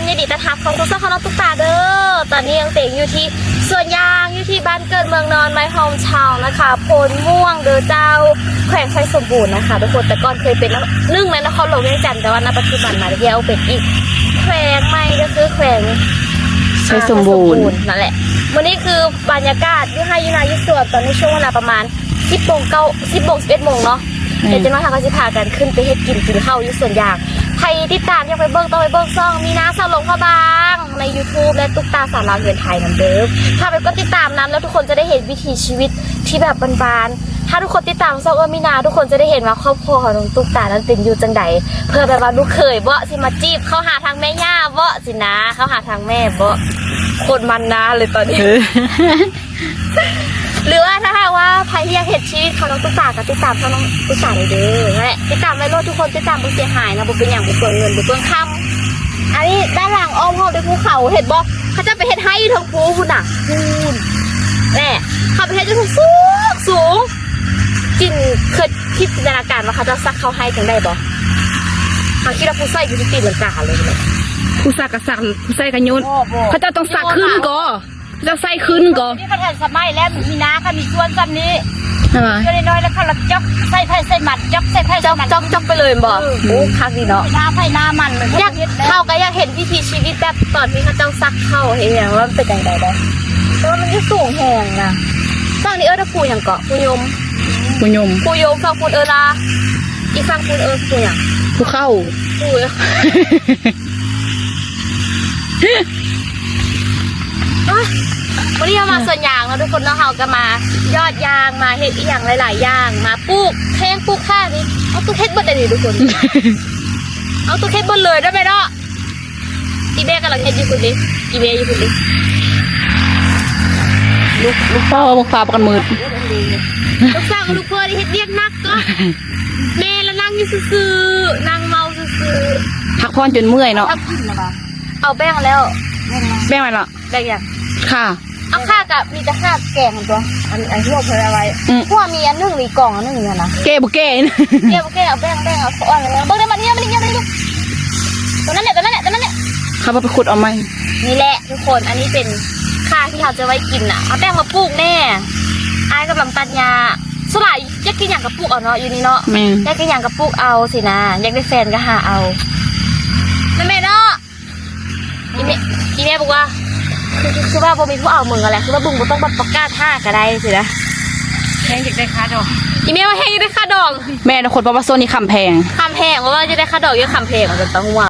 ຍິນດີຕ້ອນຮັບເຂົ້າສູ່ຊ່ອງຂອງນ້ອງຕຸກຕາເດີ. ຕອນນີ້ນ້ອງເຕັງຢູ່ທີ່ສວນຢາງ ຢູ່ທີ່ບ້ານເກີດເມືອງນອນ My Hometown ນະຄະ ໂພນມ່ວງເດີເຈົ້າ ແຂວງໄຊສົມບູນນະຄະທຸກຄົນ. ແຕ່ກ່ອນເຄີຍເປັນໜຶ່ງໃນນະຄອນຫຼວງວຽງຈັນ ແຕ່ວ່ານະປັດຈຸບັນມາແລ້ວເປັນອີກແຂວງໃໝ່ ກໍຄືແຂວງ ໄຊສົມບູນ ອ່າ ໄຊສົມບູນນັ້ນແຫຼະ. ມື້ນີ້ຄືບັນຍາກາດຢູ່ໄຮ່ຢູ່ນາຢູ່ສວນ ຕອນນີ້ຊ່ວງເວລາປະມານ ສິບໂມງ ເກົ້າ ສິບໂມງ ສິບເອັດໂມງເນາະ. ແມ່ນ. ດຽວຈັກໜ້ອຍເຮົາກໍຊິພາກັນຂຶ້ນໄປເຮັດກິນ ກິນເຂົ້າຢູ່ສວນຢາງ. ໃຜຕິດຕາມ ຢາກໄປເບິ່ງ ຕ້ອງໄປເບິ່ງຊ່ອງມີນາສາວຫຼວງພະບາງໃນ YouTube ແລະ ຕຸກຕາສາວລາວເຮືອນໄທນຳເດີ. ພາໄປກົດຕິດຕາມນຳ ແລ້ວທຸກຄົນຈະໄດ້ເຫັນວິຖີຊີວິດທີ່ແບບບ້ານໆ. ຖ້າທຸກຄົນຕິດຕາມຊ່ອງເອື້ອຍມີນາ ທຸກຄົນຈະໄດ້ເຫັນວ່າຄອບຄົວຂອງນ້ອງຕຸກຕານັ້ນເປັນຢູ່ຈັ່ງໃດ ເພື່ອແບບວ່າລູກເຂີຍເບາະ ຊິມາຈີບເຂົ້າຫາທາງແມ່ຍ່າເບາະ ຊິນາ ເຂົ້າຫາທາງແມ່ເບາະ. ໂຄດມັນນາເລີຍຕອນນີ້. ເອີ. ຫຼືວ່າຖ້າຫາກວ່າໃຜທີ່ຢາກເຫັນຊີວິດຂອງນ້ອງຕຸກຕາ ກໍຕິດຕາມຊ່ອງນ້ອງຕຸກຕາໄດ້ເດີ. ແລະ ຕິດຕາມໄວ້ໂລດທຸກຄົນ ຕິດຕາມບໍ່ເສຍຫາຍເນາະ ບໍ່ເປັນຫຍັງ ບໍ່ເປືອງເງິນ ບໍ່ເປືອງຄຳ. ອັນນີ້ດ້ານຫຼັງອ້ອມຮອບດ້ວຍພູເຂົາ ເຫັນບໍ່? ເຂົາເຈົ້າໄປເຮັດໄຮ່ຢູ່ເທິງພູພຸ້ນນະ ພຸ້ນ. ແນ່ ເຂົາໄປເຮັດຢູ່ສູງໆ. ຈິນເຄີຍພິຈາລະນາການວ່າເຂົາເຈົ້າສັກເຂົ້າໄຮ່ຈັ່ງໃດບໍ່? ເຮົາຄິດວ່າຜູ້ໃສ່ຄືຊິຕີລັງກາເລີຍ. ຜູ້ສັກກໍສັກ ຜູ້ໃສ່ກໍໂຍນ. ບໍ່ ບໍ່ ເຂົາເຈົ້າຕ້ອງສັກຂຶ້ນກໍ ເຈົ້າໃສ່ຂຶ້ນກໍ ນີ້ເຂົາທັນສະໄໝແລ້ວ ມີນາ ເຂົາມີສວນສ່ຳນີ້ ແມ່ນບໍ່? ສ່ວນນ້ອຍໆ ແລ້ວເຂົາລະຈອກໃສ່ໃຜໃສ່ມັນ ຈອກໃສ່ໃຜໃສ່ມັນ ຈອກ ຈອກໄປເລີຍແມ່ນບໍ່? ເອີ ໂອ້ ຄັກດີເນາະ. ນາໃຜນາມັນເລີຍ. ຢາກ ເຮົາກໍຢາກເຫັນວິຖີຊີວິດແບບຕອນທີ່ເຂົາເຈົ້າສັກເຂົ້າເຮັດຫຍັງ ວ່າມັນເປັນຈັ່ງໃດໄດ໋. ແຕ່ວ່າມັນຢູ່ສູງແຮງນະ. ຝັ່ງນີ້ເອີ້ນວ່າພູຫຍັງເກາະ? ພູຍົມ. ພູຍົມ ພູຍົມ. ຝັ່ງພຸ້ນເອີ້ນວ່າ ອີກຝັ່ງພຸ້ນເອີ້ນພູຫຍັງ? ພູເຂົາ. ພູ ໂອ້ຍ ມື້ນີ້ເຮົາມາສວນຢາງເນາະທຸກຄົນເນາະ. ເຮົາກໍມາຢອດຢາງ ມາເຮັດອີ່ຫຍັງຫຼາຍໆຢ່າງ ມາປູກແທງປູກຂານີ້. ເອົາຕຸກເຮັດເບິດໄດ໋ນີ້ທຸກຄົນ ເອົາຕຸກເຮັດເບິດເລີຍໄດ້ແມ່ເນາະ. ອີແມ່ກຳລັງເຮັດຢູ່ພຸ້ນເດ້ ອີແມ່ຢູ່ພຸ້ນເດ້. ລູກ ລູກສາວ ລູກສາວປາກັນມືດ ລູກສາວກັບລູກເຂີຍເຮັດວຽກໜັກກໍ ແມ່ລະນັ່ງຢູ່ຊື່ໆ ນັ່ງເມົາຊື່ໆ ພັກຜ່ອນຈົນເມື່ອຍເນາະ. ເອົາແບ່ງແລ້ວ ແບ່ງແລ້ວ ແບ່ງແລ້ວ ແບ່ງຫຍັງ? ຄ່າ ເອົາຄ່າກະມີແຕ່ຄ່າແກງຫັ້ນຕົວະ ອັນ ອັນທີ່ເຮົາເຄີຍເອົາໄວ້ ອືມ ເພາະວ່າມີອັນໜຶ່ງນີ້ ກອງອັນໜຶ່ງນີ້ນະ ແກະບໍ່ແກະ ແກະບໍ່ແກະ ເອົາແບ່ງ ແບ່ງ ເອົາ ເອົາອັນແລ້ວ ເບິ່ງເດ້ ມານີ້ ມານີ້ ມານີ້ ຕົວນັ້ນແຫຼະ ຕົວນັ້ນແຫຼະ ຕົວນັ້ນແຫຼະ ເຮົາບໍ່ໄປຂຸດເອົາໃໝ່ ນີ້ແຫຼະ ທຸກຄົນ ອັນນີ້ເປັນຄ່າທີ່ເຮົາຈະໄວ້ກິນນະ ເອົາແປ້ງມາປູກແດ່ ອ້າຍກຳລັງຕັດຫຍ້າ ສ່ວນຫຼາຍຢາກກິນຫຍັງກໍປູກເອົາເນາະ ຢູ່ນີ້ເນາະ ແມ່ນ ຢາກກິນຫຍັງກໍປູກເອົາຊີ້ນະ ຢາກໄດ້ແຟນກໍຫາເອົາ ແມ່ນບໍ່ເນາະ? ອີແມ່ ອີແມ່ບອກວ່າ ຄື ຄື ຄືວ່າບໍ່ມີຜູ້ເອົາມຶງຫັ້ນແຫຼະ ຄືວ່າມຶງບໍ່ຕ້ອງມາປະກາດຫາກໍໄດ້ຊີ້ນະ ແຮງຢາກໄດ້ຄ່າດອງ ອີແມ່ວ່າແຮງຢາກໄດ້ຄ່າດອງ ແມ່ນ ຄົນປະຊາຊົນນີ້ຄຳແພງ ຄຳແພງ ເພາະວ່າຢາກໄດ້ຄ່າດອງ ຢາກຄຳແພງວ່າຊັ້ນ ຕ້ອງວ່າ